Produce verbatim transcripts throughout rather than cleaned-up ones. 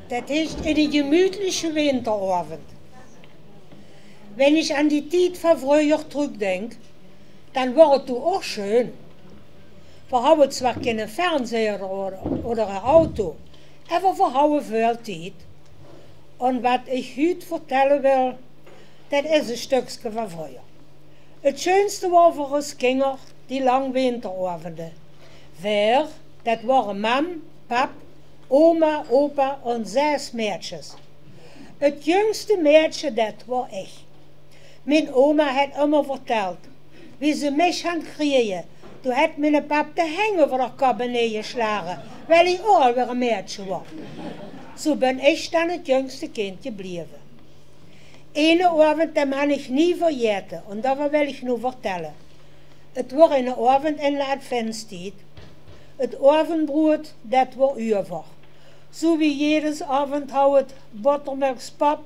Det heet, in de gemütliche Winteroavend. Wenn ich aan die Tied van vreuger trökdink, dan wor 't doe och schön. Veer houwe zwar kinne Fernseher oder, oder e Auto, äver veer houwe väöl Tied. En wat ich huut vertelle wil, det is e stökske van vreuger. 't Schönste wor veur os kinger die lang winteroavende. Veer, det wore mam, pap, oma, opa en zes maedjes. 't Jungste maedje, det wor ich. Mien oma haet ummer verteld, wie ze mich han krieje, doe haet miene pap de heng euver de kop ineen geslage, wiel ich och alweer e maedje wor. Zo bön ich dan 't jungste kind gebleve. Eine oavend, dae han ich nie vergaete, en daoveur wil ich noe vertelle. 't Wor eine oavend in de adventstied. 't Oavendbroed, det wor euver. Zo wie jedes oavend hou 't bottermelkspap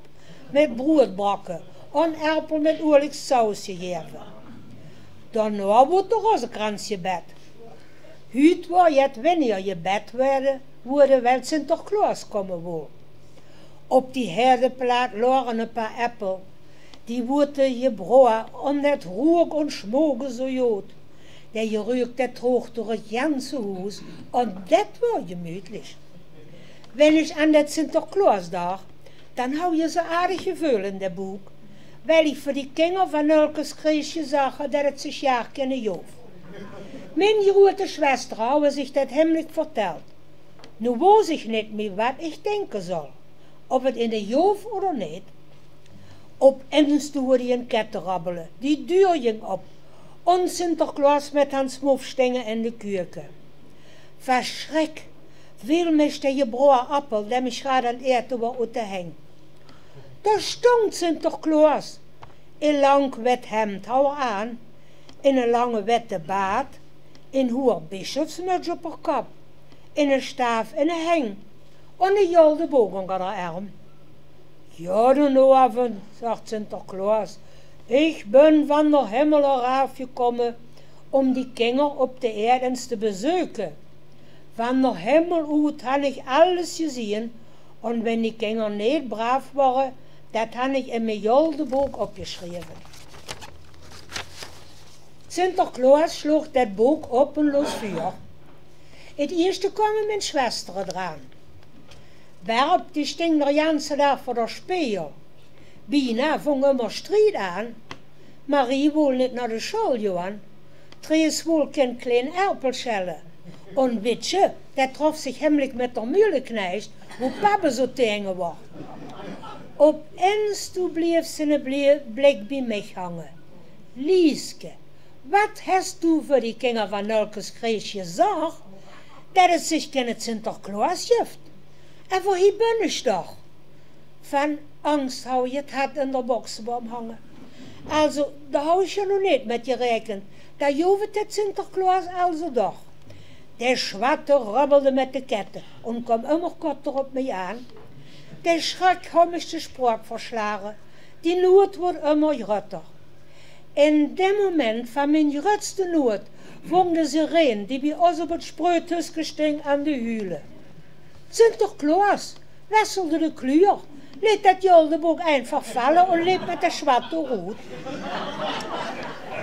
mit broedbrakke en erpel mit oelik saus gegaeve. Daonao woort de rozekrans gebaed. Huut wor jet winniger gebaed woorde, woorde, wiel Sinterklaos komme wol. Op die haerdeplaat loge e paar appel. Die woorte gebroe en det rook en smook zo good. De geruuk, det troog door 't janse hoes en det wor gemütlich. Wenn ich aan det Sinterklaos dach, dan hou ich zo'n aardig geveul in de boek, wiel ich veur die kinger van Nölkes Kreesje zag det 't zich jaor kinne joof. Mien groete schwestere houwe zich det hemmelik verteld. Noe woos ich nit mie wat ich dinke zol, of 't in de joof oder nit. Op ins doe woort ein kette rabbele, die deur ging op, en Sinterklaos mit han smoef stinge in de keuke. Van schrik veel mich de gebroe appel, dae mich graad aan 't aete wor, oet de heng. Dao stóng Sinterklaos. E lang wit hemd hou 'r aan, en e lange witte baard, en hoer bischofsmuts op 'r kop, en e staaf in de heng, en e golde book ónger d'r erm. Jodenaovend, zag Sinterklaos, ich bön van d'r himmel eraaf gekomme om die kinger op de aerd ins te bezeuke. Van d'r himmel oet han ich alles gezeen, en wenn die kinger neet braaf wore, det han ich in mien golde book opgeschreve. Sinterklaos sloog det book op en loos vuur. 't Ierste kome mien schwestere draan. Berb, die sting d'r janse daag veur d'r spegel. Bienao vóng 'r ummer stried aan. Marie wol nit nao de sjool joan. Trees wol kien kleen erpel sjelle. En Witje, det trof zich hemmelik mit d'r muleknejs, wo pap zo taenge wor. Op ins doe bleef ziene blie-, blik bie mich hange. Lieske, wat hes doe veur die kinger van Nölkes Kreesje gezag, det 't zich kenne Sinterklaos jeft? Äver hie bön ich doch. Van angs hou ich 't hart in d'r bokseboom hange. Also, dao hou ich jo noe nit mit gerekend. Dao joof 't det Sinterklaos also doch. De Schwatte rabbelde mit de kette en koom ummer kotter op mich aan. De schrek hou mich de spraok verslage. Die noed woort ummer grutter. In det moment van mien grutste noed vóng de sireen, die bie os op 't spreuthuske sting, aan te hule. Sinterklaos wesselde de kleur, leet det golde book einfach valle en leep mit de Schwatte oet.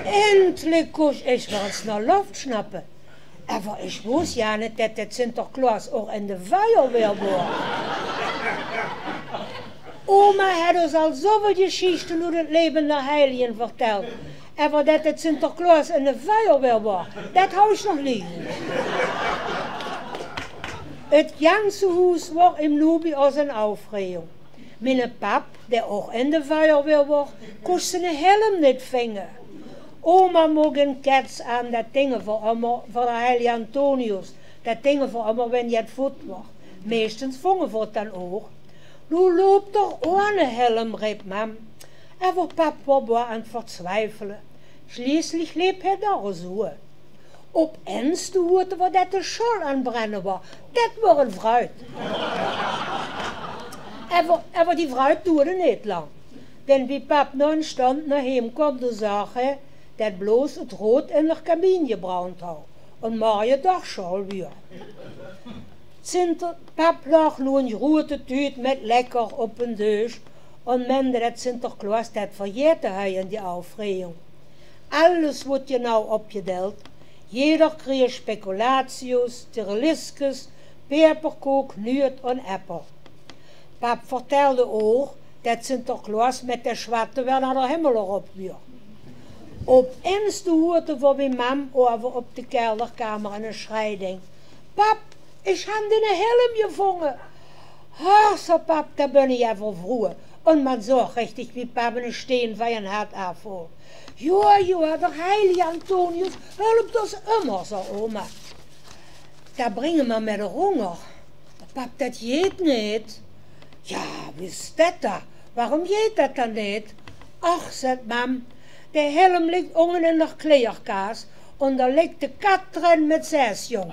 Endlich kós ich weer ins nao lof snappe. Äver ich woos jo nit det de Sinterklaos och in de vuierweer wor. Oma haet os al zoväöl gesjiechte oet 't leve der heilje verteld. Äver det de Sinterklaos in de vuierweer wor, det hou ich nog nie gehuurd. 't Janse hoes wor im noe bie os in aufregung. Miene pap, dae och in de vuierweer wor, kós ziene helm nit vinge. Oma mook ein kets aan, det dinge veur ummer, veur d'r heilje Antonius, det dinge veur ummer wenn jet voet wor. Meistens vonge veur 't dan och. Noe loop d'r oane helm, reep mam. Äver pap wor boa aan 't vertwiefele. Sjlieslich leep hae doch zoe. Op ins doe hoorde v'r det de sjool aan 't brenne wor. Det wor ein vreud. Äver, äver die vreud doerde nit lang. Denn wie pap nao ein stond nao heem koom, doe zag hae det bloos 't roet in d'r kamien gebrand hou en morje doch sjool wor. Sinter-, pap lag noe 'n groeëte tuut mit lekker op 'n deusj en mende det Sinterklaos det verjaete haj in die aufraejing. Alles woort jenauw opjedeild. Jeder kreeg spekulatius, tireliskes, peperkook, nuut en eppel. Pap vertèlde ouch det Sinterklaos mit de sjwatte waal nao de himmel erop wuur. Op ins doe hoort 'r veur bie mam oave op de kelderkamer 'ne sjrei ding: "Pap, ich han diene helm jevónge!" "Hach," zag pap, "dao bön ich effe vroe." En man zoog richtig wie pap 'ne sjteen van zien hart aafvool. "Joa, joa, der heilje Antonius helpt os ummer," zag oma. "Dao bringe mer mit de hónger." "Pap, det jeet neet." "Joa, wie is det dao? Waorum jeet det dan neet?" "Ach," zag mam, "de helm ligk ónge in de kleierkaas en dao ligk de kat d'rin mit zès jóng."